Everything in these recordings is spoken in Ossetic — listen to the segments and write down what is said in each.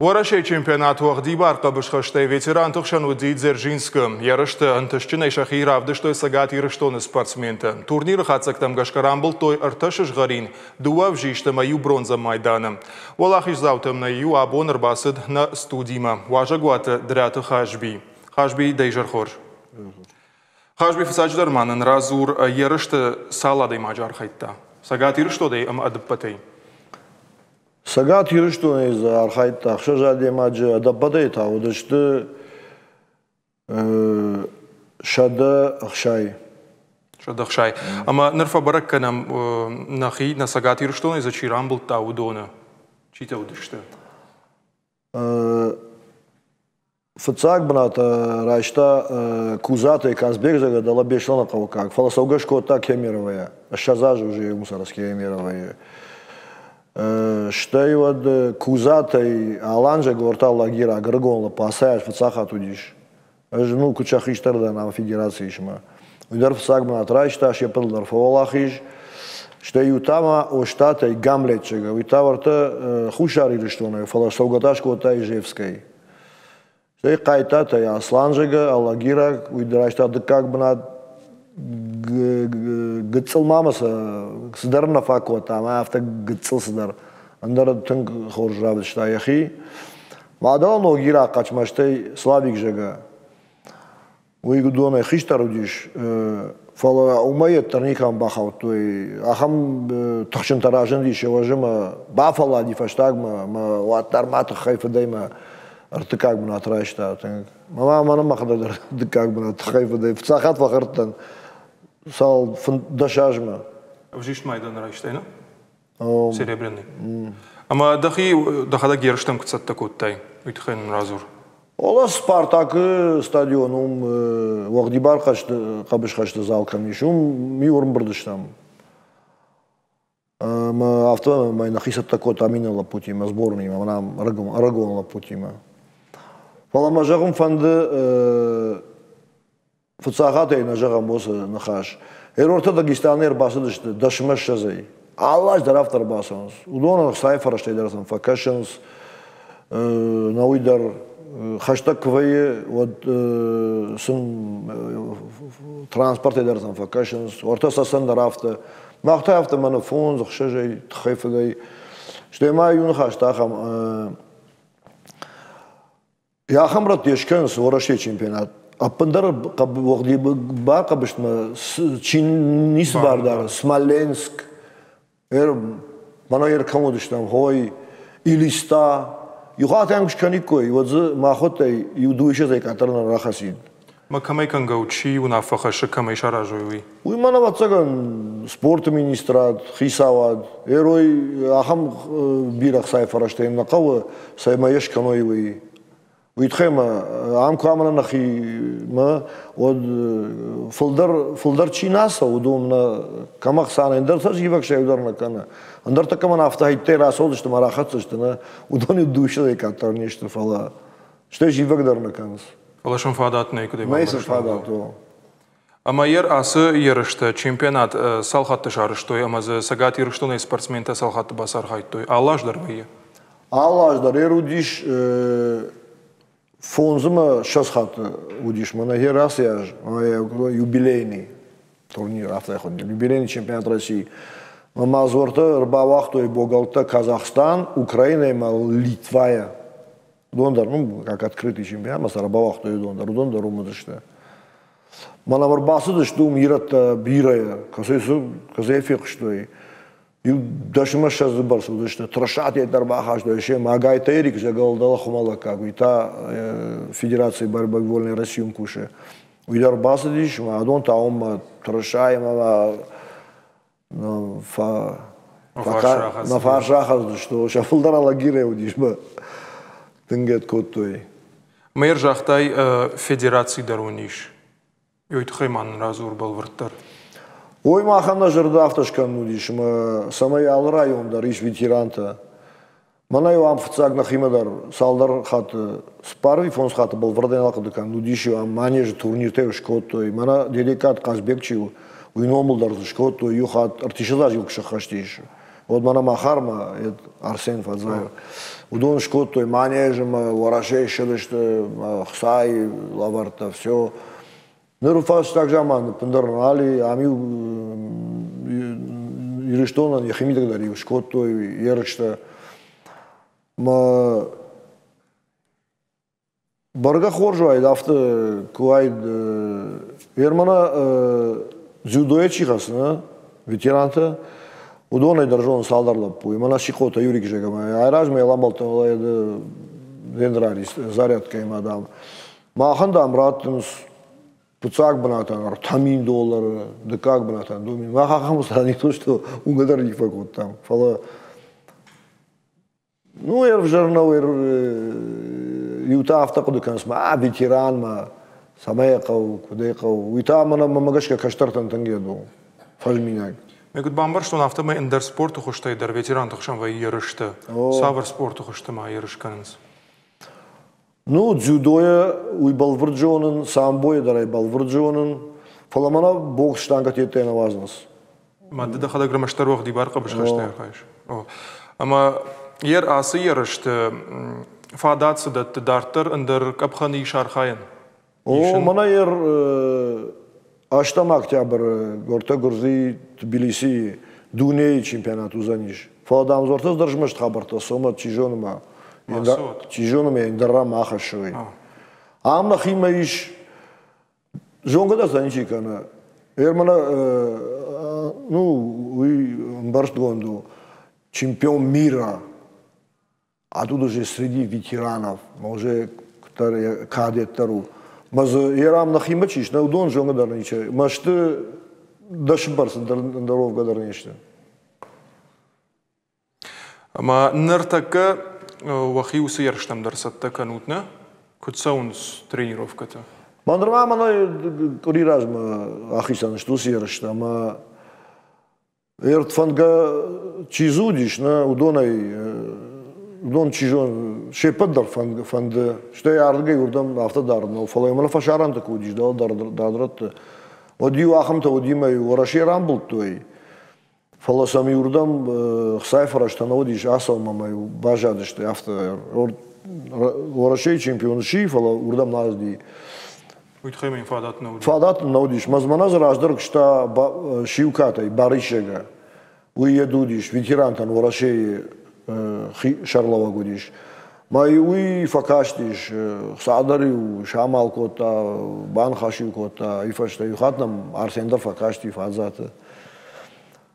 Уӕрӕсейы чемпионат уӕгъдибар хъӕбысхӕстӕй ветеранты хсӕн уыди Дзержинскы. Ерысты ӕнтыстджынӕй сӕхи равдыстой Цӕгат Ирыстоны спортсментӕ. Турниры хатдзӕгтӕм гӕсгӕ рамбылдтой ӕртӕ сызгъӕрин, дыууӕ ӕвзист ӕмӕ иу бронзӕ майданы. Уӕлахиздзаутӕм нӕ иу абон ӕрбацыд нӕ студимӕ. Уазӕгуаты Дриаты Хазби. Хазби, дӕ изӕр хорз. Хазби, фыццаджыдӕр ма нын радзур, ерысты цал адӕймаджы архайдта? Цӕгат Ирыстонӕй ӕмӕ ӕдыппӕтӕй? Цӕгат Ирыстонӕй дзы архайдта ӕхсӕз адӕймаджы, ӕдӕппӕтӕй та уыдысты 160. 160. Ӕмӕ ныр фӕбӕрӕг кӕнӕм нӕхи, нӕ Цӕгат Ирыстонӕй дзы чи рамбылдта, уыдоны. Читӕ уыдысты? Фыццаг бынат райста Кузатӕй Казбек, зӕгъгӕ, дӕлӕ Беслӕны хъӕуккаг, фӕлӕ цӕугӕ скодта Кемеровойӕ. 20 азы уже уым цӕры Кемеровойы. Стӕй уӕд Кузатӕй Алан Жегорта лагераг ӕрыгон лӕппу ацы аз фыццаг хатт уыдис. Ӕз ну куыд сӕ хистӕр дӕн ам федерацийы исмӕ. Уый дӕр фыццаг бынат райста, се ппӕтыл дӕр фӕуӕлахиз. Стӕй иу та ма Остатӕй Гамлет, зӕгъгӕ, уый та уӕртӕ Хуссар Ирыстонӕй, фӕлӕ цӕугӕ та скодта Ижевскӕй. Стӕй Хъайтатӕй Аслан зӕгъгӕ, Алагираг, уый райста дыккаг бынат. Гыццыл ма мӕ цыдӕр нӕ фаг кодта, ӕмӕ афтӕ гыццыл цыдӕр. Ӕндӕр тынг хорз равдыста йӕхи. Мадӕлон Ногираг Хъӕцмӕзтӕй Славик зӕгъгӕ, Уый уыдонӕй хистӕр уыдис, фӕлӕ уымӕй йеддӕр никӕм бахаудтой. Ахӕм тыхджынтӕ разындис йӕ уӕзы мӕ бафӕллади фӕстагмӕ ӕмӕ уӕддӕр ма тыххӕй фыдӕй мӕ ӕртыккаг бынат райста тынг. Мӕ мӕнӕн мӕхӕдӕг дӕр дыккаг бынат тыххӕй фыдӕй. Фыццаг хатт фӕхӕрдтӕн цал 15 азмӕ. Ӕвзист майдан райстай, нӕ? Серебряный. Ӕмӕ дӕхи дӕхӕдӕг ерыстӕм куыд цӕттӕ кодтай, уый тыххӕй нын радзур. Ола Спартакы стадион уым уӕгъдибар хъӕбысхӕсты зал кӕм ис, уым иу ӕрӕмбырд стӕм. Ӕмӕ афтӕ мӕ нӕхи цӕттӕ кодтам иннӕ лӕппутимӕ, сборныйимӕ, мӕнӕ ӕрыгон лӕппутимӕ. Фӕлӕ мӕ зӕгъын фӕнды Фыццагатӕй нӕ зӕгъӕм уыцы ныхас. Эрортӕ Дагестаны ӕрбацыдысты дӕсмӕ ссӕдзӕй. Алы аз дӕр афтӕ ӕрбацӕуынц. Уыдонӕн ӕхцайы фӕрӕзтӕй дӕр сын фӕкӕсынц. Науый дӕр хӕстӕг куы вӕййы, уӕд сын транспортӕй дӕр сын фӕкӕсынц. Уӕртӕ цӕцӕн дӕр афтӕ. Мах та афтӕ мӕнӕ фондз, ӕхсӕзӕй, тыххӕй-фыдӕй. Стӕй ма иу ныхас та ахӕм. Ахӕм рӕтты скӕнынц Уӕрӕсейы чемпионат. Ӕппындӕр бахъӕбыстмӕ чи ницы бар дары, Смоленск, мӕнӕ ӕркӕм уыдыстӕм, хой, Илиста. Иу хатт ӕм куы скӕниккой, уӕд дзы махуӕттӕй иу дыууиссӕдзӕй къаддӕр нӕ рахӕцид. Ма кӕмӕй кӕнгӕ у, чи уынаффӕ хӕссы, кӕмӕй саразой, уый? Уый мӕн, ӕвӕццӕгӕн, спорты министрад, хицауад, эрой ахӕм бирӕ ӕхцайы фӕрӕзтӕ йын нӕ хъӕуы, цӕмӕй йӕ скӕной, уый. Уый тыххӕй мӕ ам куы амына нӕхимӕ, уӕд фылдӕр, фылдӕр чи нӕ цӕуы, уыдон нӕ кӕм ӕхца нӕ, ӕндӕр сӕ зивӕг сӕ дӕр нӕ кӕны. Ӕндӕртӕ кӕмӕн афтӕ хӕйттӕй рацӕудзысты ӕмӕ рахӕцдзысты, нӕ, уыдон иу дыууиссӕдзӕй къаддӕр не сты, фӕлӕ стӕй зивӕг дӕр нӕ кӕнынц. Фӕлӕ сын фадат нӕй, куыд Нӕй сын фадат, о. Ӕмӕ йӕ ацы ерыстӕ чемпионат цал хатты сарӕзтой ӕмӕ дзы Цӕгат Ирыстонӕй спортсментӕ цал хатты бацархайдтой? Алы аз дӕр вӕййы? Алы аз дӕр ӕруыдис фондз ӕмӕ ссӕдз хатты уыдис мӕнӕ гъер ацы аз юбилейный турнир, афтӕ хуынди, юбилейный чемпионат России. Ӕмӕ дзуӕрттӕ ӕрбауагътой богӕлттӕ Казахстан, Украинӕ ӕмӕ Литвайӕ. Уыдон дӕр, ну, как открытый чемпионат, ма сӕ ӕрбауагътой уыдон дӕр, уыдон дӕр уым уыдысты. Мӕнӕ ӕрбацыдысты уым ирӕттӕ бирӕ, кӕцӕй фехъуыстой. Иу дӕсмӕ ссӕдзы бӕрц уыдысты, тырысатӕ дӕр бахастой семӕ. Ӕгайтӕ Эрик зӕгӕлдӕлӕ хуымӕлӕггаг, уый та Федерацийы борьбы вольной России кусы. Уый дӕр бацыдис, ӕмӕ адон та уым тырысаимӕ нӕ фарс рахӕцдысты, сӕ фылдӕр Алагирӕй уыдис, мӕ тынг кодтой. Мэр загътай, федераци дӕр уын ис. Уый тыххӕй ма нын радзур бӕлвырддӕр. Ой, махӕн нӕ зӕрдӕ афтӕ скӕнын уыдис, ӕмӕ цӕмӕй алы район дӕр ис ветерантӕ. Мӕнӕ-иу ам фыццаг нӕхимӕ дӕр цалдӕр хатты, цыппар ӕви фондз хатты бӕлвырдӕй нал хъуыды кӕнын, уыдис-иу ам манежы турниртӕ скодтой. Мӕнӕ Дедеккаты Хъазбег чи у, уый номыл дӕр дзы скодтой иу хатт, ӕртиссӕдз азы куы сӕххӕст ис. Уӕд мӕнӕ Махармӕ Арсен Фадзаев. Уыдон скодтой манежы мӕ Уӕрӕсейы ссыдысты, хцайы лӕвӕрттӕ, все. Ныр фӕстаг заман ӕппындӕр нал и, ам-иу Ирыстонӕн йӕхимидӕг дӕр-иу скодтой ерыстӕ. Мӕ бӕргӕ хорз уаид, афтӕ куы уаид, Ермана дзюдойӕ чи хӕцы, нӕ, ветерантӕ, уыдонӕй дӕр зонын цалдӕр лӕппуйы. Мӕнӕ Сихъота Юрик зӕгъӕм, айразмӕ йыл амбӕлдтӕн зарядкӕимӕ, дам. Махӕн, дам, раттынц фыццаг бынатӕн 3000 доллары, дыккаг бынатӕн 2000. Мах ахӕм не то что уынгӕ дӕр не фӕкодтам, фӕлӕ ну, ӕвзӕр нӕу, иутӕ афтӕ хъуыды кӕнынц, ма ветеранмӕ цӕмӕй хъӕуы, куыдӕй хъӕуы. Уый та мӕнӕ мӕ гӕсгӕ кӕстӕртӕн тынг йед у, фӕзминаг. Ме куыд бамбӕрстон, афтӕмӕй ӕндӕр спорты хуызтӕй дӕр ветеранты хсӕн вӕййы ерыстӕ. Цавӕр спорты хуызты ма ерыс кӕнынц? Ну, дзюдойӕ уый бӕлвырд зонын, самбойӕ дӕр ӕй бӕлвырд зонын, фӕлӕ мӕнӕ бокс штангӕ нӕ уадзынц. Ма ды дӕхӕдӕг ӕрмӕстдӕр уӕгъдибар хъӕбысхӕстӕй архайыс? Ӕмӕ ер ацы ерысты фадат цы дӕтты дарддӕр ӕндӕр къӕпхӕны ис архайӕн? О, мӕнӕ ер 8 октябры Гортӕ Гуырдзыйы Тбилисийы дунейы чемпионат уыдзӕнис. Фӕлӕ дам дзортӕ дӕр змӕст хабӕрттӕ цомӕ, чи зоны ма, чи зоны ма ӕндӕр ран ма ахӕссой. Ам нӕхимӕ ис, зонгӕ дӕр сӕ ничи кӕны. Ермана, ну, уый ӕмбӕрстгонд у, чемпион мира. А тут уже среди ветеранов, уже кадеттӕр у. Мӕ дзы ерам нӕхимӕ чи ис, нӕ уыдон зонгӕ дӕр ничи. Мӕ сты дӕсы бӕрц ӕндӕр уӕвгӕ дӕр не сты. Ӕмӕ ныртӕккӕ уӕхи уыцы ерыстӕм дӕр цӕттӕ кӕнут, нӕ? Куыд цӕуынц тренировкӕтӕ? Мӕ нырма мӕнӕ къуыри размӕ ахицӕн сты уыцы ерыстӕ ӕмӕ Ӕртфӕндгӕ чи дзы уыдис, нӕ уыдонӕй уыдон чи зоны, се ппӕт дӕр фӕнды, стӕй ардыгӕй уырдӕм афтӕ дард нӕу, фӕлӕ мӕнӕ фӕсарӕнты куы уыдис, дард рӕтты, уӕд иу ахӕмтӕ уыди, мӕ Уӕрӕсе рамбылдтой, фӕлӕ сӕм иуырдӕм хцайы фӕрӕзтӕ нӕ уыдис, ацӕуынмӕ ма-иу баззадысты афтӕ. Уӕрӕсейы чемпион сси, фӕлӕ уырдӕм нал цыди. Уый тыххӕй мын фадат нӕ уыди. Фадат нӕ уыдис. Мӕ дзы раздӕр куыста Сиукатӕй, Барисӕгӕ. Уый йед уыдис, ветерантӕн Уӕрӕсейы сӕрлӕууӕг уыдис. Мӕ уый фӕкастис, цадӕр-иу самал кодта, баныхас-иу кодта, уый фӕстӕ иу хатт нӕм Арсен дӕр фӕкасти Фадзаты.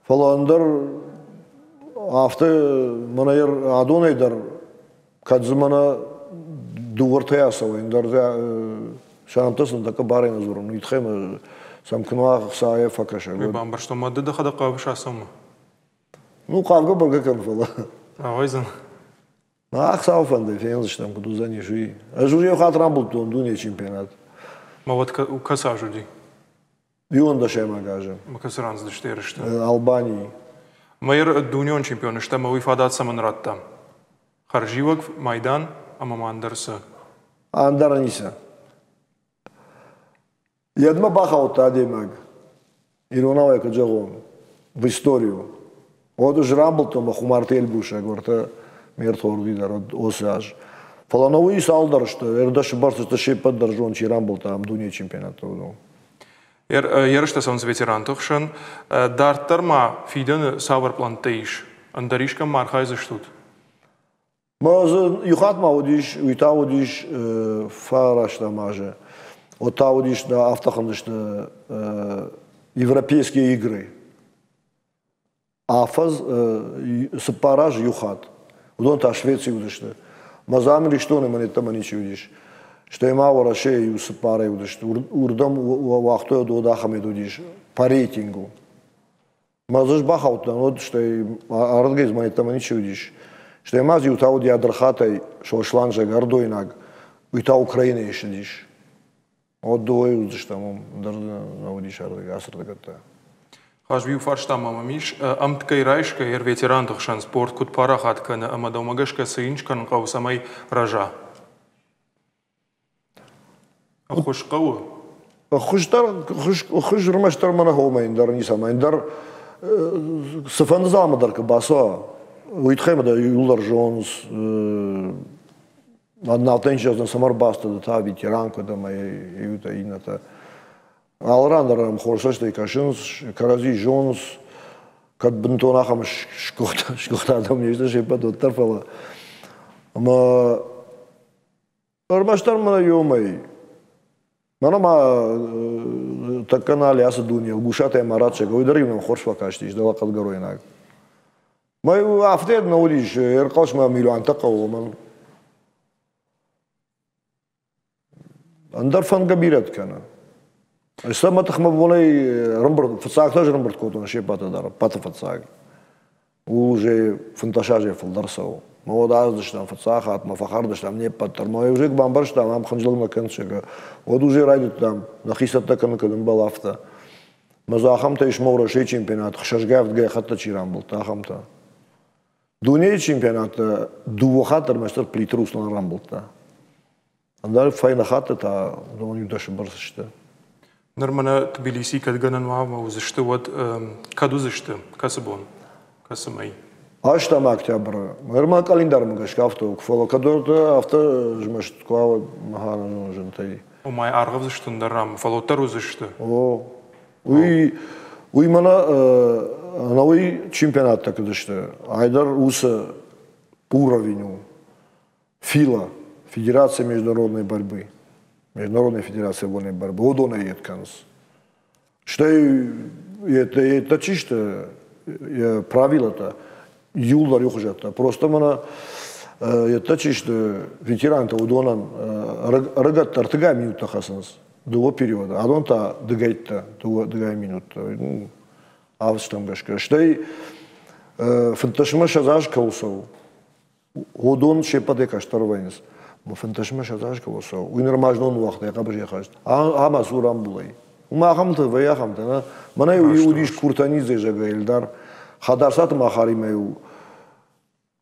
Фӕлӕ ӕндӕр афтӕ мӕнӕ адонӕй дӕр кӕд дзы мӕнӕ дыууӕртӕй ацӕуой, ӕндӕр сӕ нӕмттӕ сын тӕккӕ барӕй нӕ дзурын, уый тыххӕй сӕм куы нӕ ӕхцайӕ фӕкӕсӕг. Уый бамбӕрстон, ма ды дӕхӕдӕг хъавыс ацӕуынмӕ? Ну, хъавгӕ бӕргӕ кӕн, фӕлӕ. Ауайдзӕн. Ӕхцауы фӕндӕй фендзыстӕм, куыд уыдзӕнис, уый. Ӕз уже иу хатт рамбылдтон дунейы чемпионат. Ма уӕд кӕцы аз уыди? 11-ӕмаг азы. Ма кӕцы ран цыдысты ерысты? Албанийы. Мӕ дунеон чемпион сты ӕмӕ уый фадат цӕмӕн радта? Хӕрзиуӕг, майдан ӕмӕ ма ӕндӕр цы? Ӕндӕр ницы. Йедмӕ бахаудта адӕймаг, иронау ӕй куыд зӕгъон, в историю. Уӕд ӕз рамбылдтон мӕ Хумарты Эльбрусаг уӕртӕ ме рдхорди дӕр уыцы аз. Фӕлӕ нӕ уый цалдӕр сты, ӕрдӕсы бӕрц сты се ппӕт дӕр зон, чи рамбылдта ам дунейы чемпионатты уыдон. Ерыстӕ цӕуынц ветеранты хсӕн. Дарддӕр ма фидӕны цавӕр пълӕнттӕ ис? Ӕндӕр искӕм ма архайдзыстут? Мӕ дзы иу хатт ма уыдис, уый та уыдис фарӕстӕм азы. Вот та уыдис, афтӕ хуындысты Европейские игры. Афӕдз 4 азы иу хатт. Уыдон та Швецийы уыдысты. Мӕ дзы ам Ирыстоны мӕн йеддӕмӕ ничи уыдис. Стӕй ма Уӕрӕсейы иу цыппарӕй уыдысты. Уырдӕм уагътой уӕд ахӕм уыдис по рейтингу. Мӕ дзы бахаудтӕн, уӕд стӕй ардыгӕй мӕ йеддӕмӕ ничи уыдис. Стӕй ма дзы иу та уыд Ядрхатӕй Сослан зӕгъ, ӕрдойнаг, уый та Украинӕйы ссыдис. Уӕд дыууӕйы уыдзыстӕм уым, ӕндӕр нӕ уыдис ардыгӕй, ацырдыгӕттӕ. Хазби, иу фарста ма мӕм ис. Ӕмткӕй райсгӕ йӕ ветеранты хсӕн спорт куыд парахат кӕны ӕмӕ дӕумӕ гӕсгӕ цы йын скӕнын хъӕуы, цӕмӕй рӕза? Ӕххуыс хъӕуы? Ӕххуыс дӕр, ӕххуыс ӕрмӕстдӕр мӕнӕ хомӕ ӕндӕр ницӕмӕ. Ӕндӕр Цыфӕнды залмӕ дӕр куы бацӕуа, уый тыххӕй мӕ дӕ иууылдӕр зонынц. Налтӕ ничи цӕмӕ ӕрбацыд, та ветеран куыд ӕмӕ иутӕ иннӕтӕ. Алы ран дӕр ӕм хорз цӕстӕй кӕсынц, кӕрӕдзи зонынц, кӕд бынтон ахӕм сгуыхт адӕм не сты се ппӕт, уӕддӕр, фӕлӕ ӕмӕ ӕрмӕстдӕр мӕнӕ иумӕй. Мӕнӕ ма тӕккӕ нал ацы дунейыл Гусатӕй Марат Шега, уый дӕр-иу нӕм хорз фӕкастис, дӕлӕ хъӕдгӕройнаг. Мӕ афтӕ нӕ уыдис, ӕрхъӕлсмӕ милуантӕ хъӕуы уымӕн. Ӕндӕр фӕндгӕ бирӕт кӕны. Сӕ мӕ тыхмӕ бонӕй ӕрӕмбырд, фыццаг та ӕрӕмбырд кодтон се ппӕты дӕр, ӕппӕты фыццаг. Ууыл уже 15 азӕй фылдӕр цӕуы. Мӕ уӕд аздыстӕм фыццаг хатт, мӕ фӕхӕрдыстӕм не ппӕт дӕр. Мӕ уже куы бамбӕрстам, ам хынджылӕг нӕ кӕнынц, уӕд уже райдыдтам нӕхи цӕттӕ кӕнын куыд ӕмбӕлы, афтӕ. Мӕ дзы ахӕмтӕ ис мӕ Уӕрӕсейы чемпионат, хсӕзгӕ-ӕвдгай хатты чи рамбылдта, ахӕмтӕ. Дунейы чемпионаты дыууӕ хатты ӕрмӕстдӕр Плиты Руслан рамбылдта. Ӕндӕр фӕйнӕ хатты та уыдон иу дӕсы бӕрц сты. Ныр мӕнӕ Тбилиси кӕд гӕнӕн уа ӕмӕ уыдзысты, уӕд кӕд уыдзысты? Кӕцы бон? Кӕцы мӕй? Ӕстӕм октябры. Нырма къӕлиндармӕ гӕсгӕ афтӕ у, фӕлӕ кӕд афтӕ змӕст куы уа, махӕн зынтӕй. Ома аргъӕвдзысты ӕндӕр ам, фӕлӕ уӕддӕр уыдзысты? О, уый, уый мӕнӕ ӕнӕуый чемпионаттӕ куыд сты, айдӕр уыцы уровень у. ФИЛА, Федерация международной борьбы, Международная федерация вольной борьбы, уыдонӕй йед кӕнынц. Стӕй это чисто правилата иууылдӕр иухуызӕттӕ. Просто мӕнӕ это чисто ветерантӕ уыдонӕн ӕрыгӕттӕ ӕртыгай минуттӕ хӕцынц дыууӕ периоды, адон та дыгӕйттӕ, дыууӕ дыгай минуттӕ. Авдстӕм гӕсгӕ. Стӕй 15-мӕ 20 аз кӕуыл цӕуы, уыдон се ппӕтӕй кӕстӕр вӕййынц. 15-мӕ 20 аз кӕуыл цӕуы, уый нырма знон уагъта йӕ хъӕбысӕй хӕст. Ӕмӕ цу рамбулӕй. Уымӕ ахӕмтӕ вӕййы ахӕмтӕ, нӕ? Мӕнӕ иу уыдис Куртанидзе, зӕгъгӕ, Эльдар. Хӕдарцаты Махаримӕ-иу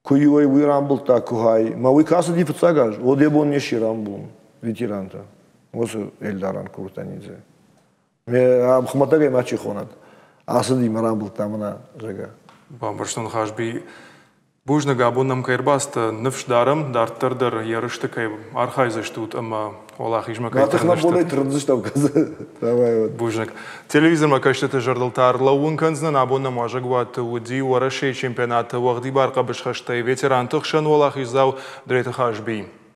куы-иу ӕй уый рамбылдта, куы хай. Мӕ уый кӕцыди фыццаг аз, уӕд йӕ бон не сси рамбулын ветерантӕ. Уыцы Эльдарӕн Куртанидзе. Ме хуымӕтӕгӕй ма чи хонӕд. Ацыди мӕ рамбылдта мӕнӕ, зӕгъгӕ. Бамбӕрстон, Хазби. Бузныг, абон нӕм кӕй ӕрбацыдтӕ, ныфс дарӕм, дарддӕр дӕр ерысты кӕй архайдзыстут ӕмӕ уӕлахизмӕ кӕй тырндзыстут. Бузныг. Телевизормӕ кӕсджыты зӕрдыл та ӕрлӕууын кӕндзынӕн, абон нӕм уазӕгуаты уыди Уӕрӕсейы чемпионаты уӕгъдибар хъӕбысхӕстӕй ветеранты хсӕн уӕлахиздзау Дреты Хазби.